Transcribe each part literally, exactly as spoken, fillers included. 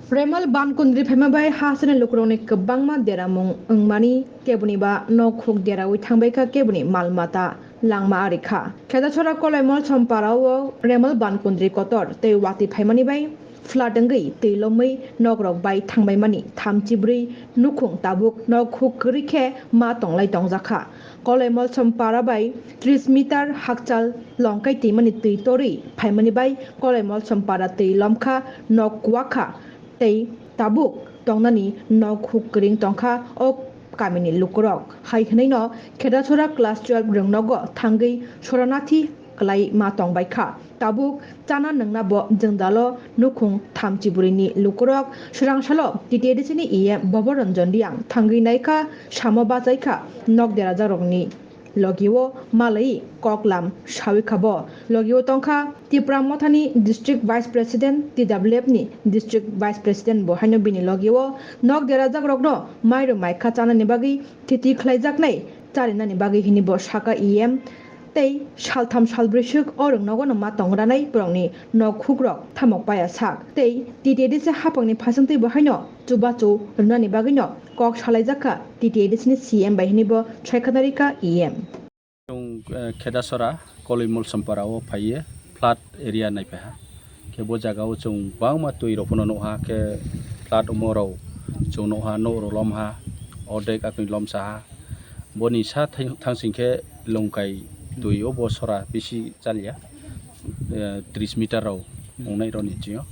Remal bankundri phaima bai hasteni lukurokni kwbangma deramung wngmani, keboni ba nok huk deraui thangbaikha, keboni mal mata langma arikha. Khedachora Koloimolsom parao Remal bankundri kotor tei watwi phaimani bai flood wngwi twi lomwi nokrok bai thangbaimani thamchi bwrwi nukhung tabuk nok huk kwrwi khe ma tonglai tongjakha. Koloimolsom para bai tris meter hakchal longkai twimani twi torwi phaimani bai Koloimolsom para twi lomkha, nok kuwakha tei tabuk tongnani nok huk kwrwi tongkha o kamini lukurok. Hai hwnwino Khedachora class twelve rwngnogo thangwi soranathi kwlai ma tongbaikha. Tabuk chana nwngnabo jwngdalo nukhung thamchi bwrwini lukurok swrangsalo T T A D C ni E M Bhobo Ranjan Reang thangwi naikha, samo bachaikha nok derajakrokni logio malai koklam sawi kha bo. Logio tongkha Tipra Mothani District Vice President, T W F ni District Vice President bo haino bini logio nok derajakrokno mairum maikha chanani bagwi thiti khlaijaknai charinani bagwi hini bo saka E M. Tei saltham salbrwiswk o rwngnogo no ma tongranai borokni nok hukrok thamok paya sak tei T T A D C hapangni phasingtwi bo haino chubachu rwnani bagwino kok salaijakha T T A D C ni C M bai hini bo saikha narikha E M. Chwng, eh, Khedasora Koloimolsom para o phaiye flood area naipaiha. Khe bo jaga o chwng bangma twi rok phano nukha, khe flood omo rok chwng nukha, nok rok lomha, ordek akuni lomsaha. Boni sa thai-, thangsing khe Longkai twi o bo sora bisi chalya, eh, tris meter rok wngnai rokni chwng.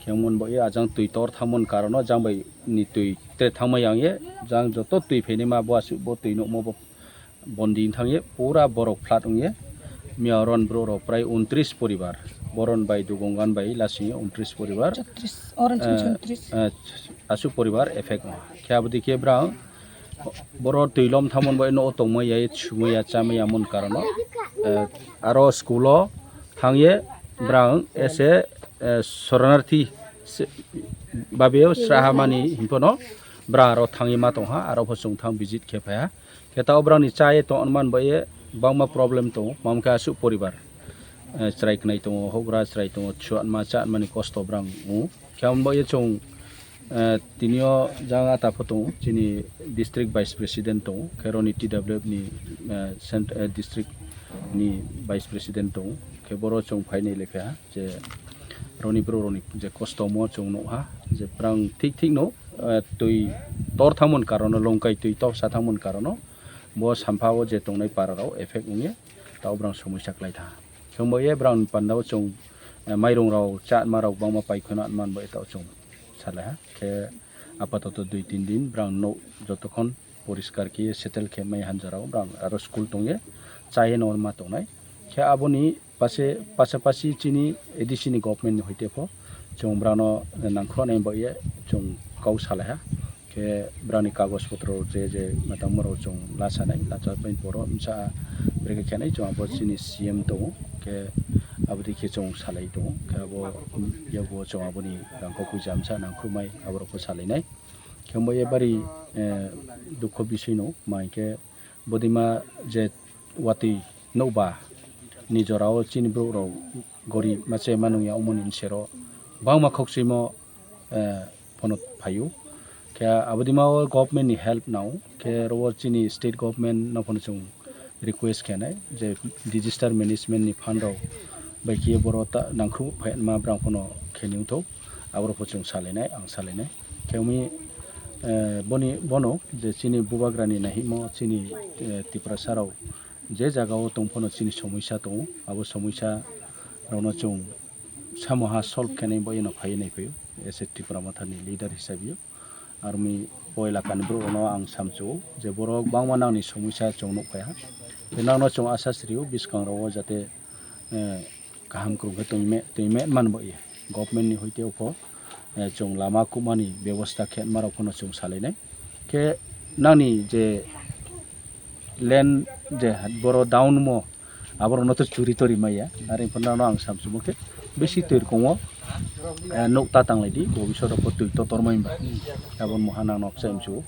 Khe wng bo ye ajang twi tor thangmani karon o jang bai ni twi tre thangma yang ye, jang joto twi phainai ma bo aswk bo twi nukmo bo bondi thang ye pura borok flood wng ye. Miya oro ni borok rok prai untris poribar, boron bai Dugongan bai lasing ye untris poribar. Chotris, orange Eh, chotris. Eh, aswk poribar effect wng khe aboni khe brang Boro twi lom thamon bai no tongmaya, sumaya, chamaya mon karono. Eh, aro school o thangye brang ese, eh, soronarthi se, babeo sraha mani hinpono brang aro thangye ma tongha, aro pho chwng thang visit khe phaiha. Khe tao brang ni chaye tong man bai bangma problem tongo, mamkhe aswk poribar. Eh, chwrai khnai tongo, hobra chwrai tongo, chuanma chanmani kosto brang wngo. Khe abo bai chwng, eh, tinio jang ata pho tongo, chini district vice president tongo, khe roni T W F ni, eh, cent-, eh, district ni vice president tongo, khe boro chwng phainai lekha je roni bro roni je kosto mo chwng nukha, je brang thik thik no, eh, twi tor thangmani karono, Longkai twi tor sa thangmani karono, bo sampha o je tongnai para rok effect wngye, tao brang somoi sa klai tha. Chwng bo ye brang panda o chwng, eh, mairung rok, chanma rok bangma paikhono man bo eta o chwng salaiha. Khe apatoto dui tin din brang no jotokhon poriskar khe settle khe mai hanjara o brang aro school tongye chai no ma tongnai. Khe aboni pase, pasapasi chini A D C ni government ni hoite pho chwng brano nangkhro nai bo ye chwng kau salaiha. Khe brani kagoj potro je je matangma rok chwng lasanai, lacha pai poro msa brekhe khenai chwng abo chini C M tongo, khe aboni khe chwng salai tongo, khe abo yago chwng aboni rangkho puja msa nangkhro mai aborok pho salainai. Khe bo ye bari, eh, dukho bisoi no ma hinkhe bodima je watwi nokba ni jorao chini borok rok gorib mache manungya omoni sero bangma khokchimo, eh, phono phaio. Khe abodima o government ni help nao, khe oro chini state government no phono chwng request khenai je disaster management ni fund rok bai khe boro ta nangkhru phaima brang phono khenwi thok, aborok pho chwng salainai, ang salainai. Khe wngwi, eh, boni, bono je chini bubagrani nahimo chini, eh, Tiprasa rok je jaga o tong phano chini somosya tongo, abo somosya rokno chwng samoha solve khenai bai no phaiwi nai phaiwi, as a Tipra Mothani leader hisabe o. Aroni o elakani borok rokno ang samchio je borok bangma nangni somosya chwng nuk phaiha. Tei nangno chwng asha srio bwskang rogo jate, eh, kaham kwrwng khe tongme, tongme man bo ye. Government ni hoite oko, eh, chwng lama kubmani bebosta khe ma rok phano chwng salainai. Khe nangni je land je boro down mo, aborok no to churi tori maya. Are phano no ang samchimo khe bisi twi kongo, eh, nuk ta tang lai di, bobisot rok twi to tor mai ba. Abon moha nang nok chai mchu.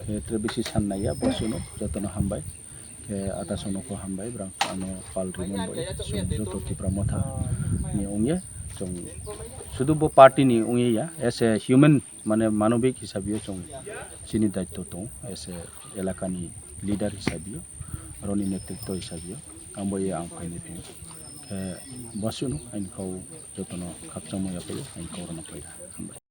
Khe tre bisi san nai ya, bosuno jotono hambai. Khe ata sono ko hambai, brang ano pal ri mon bai. Sum joto Tipra Motha ni ongye. Chwng sudu bo party ni wngya, as a human, mane manobik hisabe o chwng chini daitto tong, as a elaka ni leader hisabe o, aroni netritto hisabe o, ang bo ye ang phaini phaio. Khe boswino aini kau jotono khakchangma yaphaio, aini kau rwna phaida. Hambai.